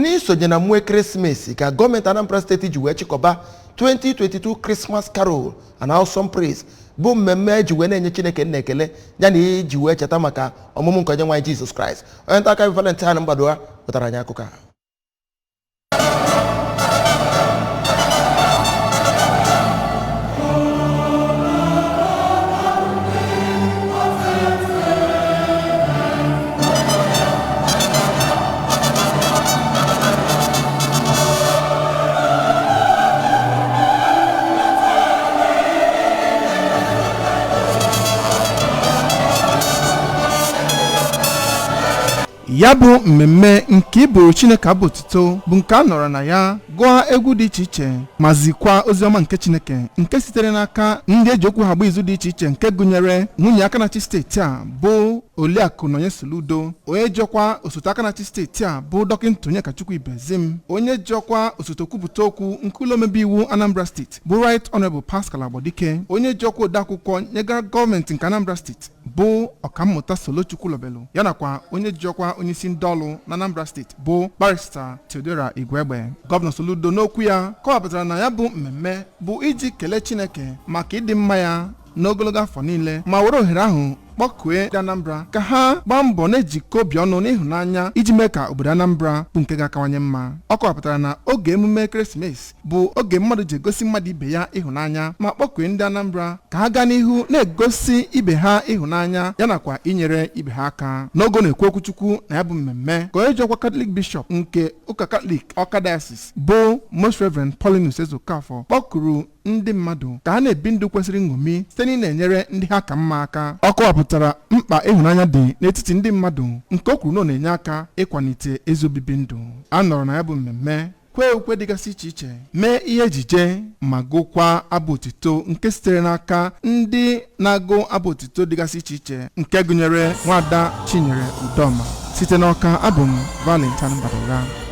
N'isonye na mmụọ ekeresimesi ka gọọmenti Anambra Steeti ji wee chịkọba 2022 Christmas Carol and Awesome Praise, bụ mmemme eji wee na-enye Chineke nna ekele ya na iji wee cheta maka ọmụmụ nke Onyenwe anyị Jizọs Kraịst. Onye nta aka Valentine Mgbadoa wetara anyị akụkọ a. Ya bụ mmemme nke ịbụrụ Chineke abụ otuto bụ nke a nọrọ na ya gụọ egwu dị iche iche ma zikwa oziọma nke Chineke nke sitere n'aka ndị eji okwu ha agba izu dị iche iche, nke gụnyere nwunye aka na-achị steeti a bụ Oliakụ Nonye Soludo, onye jiọkwa osote aka na-achị steeti a bụ Dọkịta Onyekachukwu Ibezim, onye jiọkwa osote okwupụta okwu nke ụlọ omebe iwu Anambra Steeti bụ Right Honorable Pascal Agbodike, onye jiọkwa odeakwụkwọ nyegara gọọmenti nke Anambra Steeti bụ Ọkammụta Solochukwu Lobelu, ya nakwa onye jiọkwa onyeisi ndị ọlụ na Anambra Steeti bụ Barrister Theodora Igwegbe. Gọvanọ Soludo n'okwu ya kọwapụtara na ya bụ mmemme bụ iji kelee Chineke maka ịdị mma ya n'ogologo afọ niile, ma were ohere ahụ kpọkue ndị Anambra ka ha gbaa mbọ na-ejikọ obi ọnụ n'ịhụnanya iji mee ka obodo Anambra bụ nke ga-akawanye mma. Ọ kọwapụtara na oge emume ekeresimesi bụ oge mmadụ ji egosi mmadụ ibe ya ịhụnanya, ma kpọkue ndị Anambra ka ha gaa n'ihu na-egosi ibe ha ịhụnanya ya nakwa inyere ibe ha aka. N'oge ọ na-ekwu okwuchukwu na ya bụ mmemme, ka onye ji ọkwa Katọlik Bishọp nke ụka Katọlik Ọka Diocese bụ Most Reverend Paulinus Ezeokafor kpọkuru ndị mmadụ ka ha na-ebi ndụ kwesịrị nṅomi site n'ị na-enyere ndị ha ka mma aka. Ọ kọwapụtara mkpa ịhụnanya dị n'etiti ndị mmadụ, nke o kwuru na ọ na-enye aka ịkwalite ezi obibi ndụ. A nọrọ na ya bụ mmemme kwee ukwe dịgasị iche iche, mee ihe ejije ma gụkwa abụ otito nke sitere n'aka ndị na-agụ abụ otito dịgasị iche iche, nke gụnyere Nwada Chinyere Udoma. Site n'Ọka, abụ m Valentine Mbadora.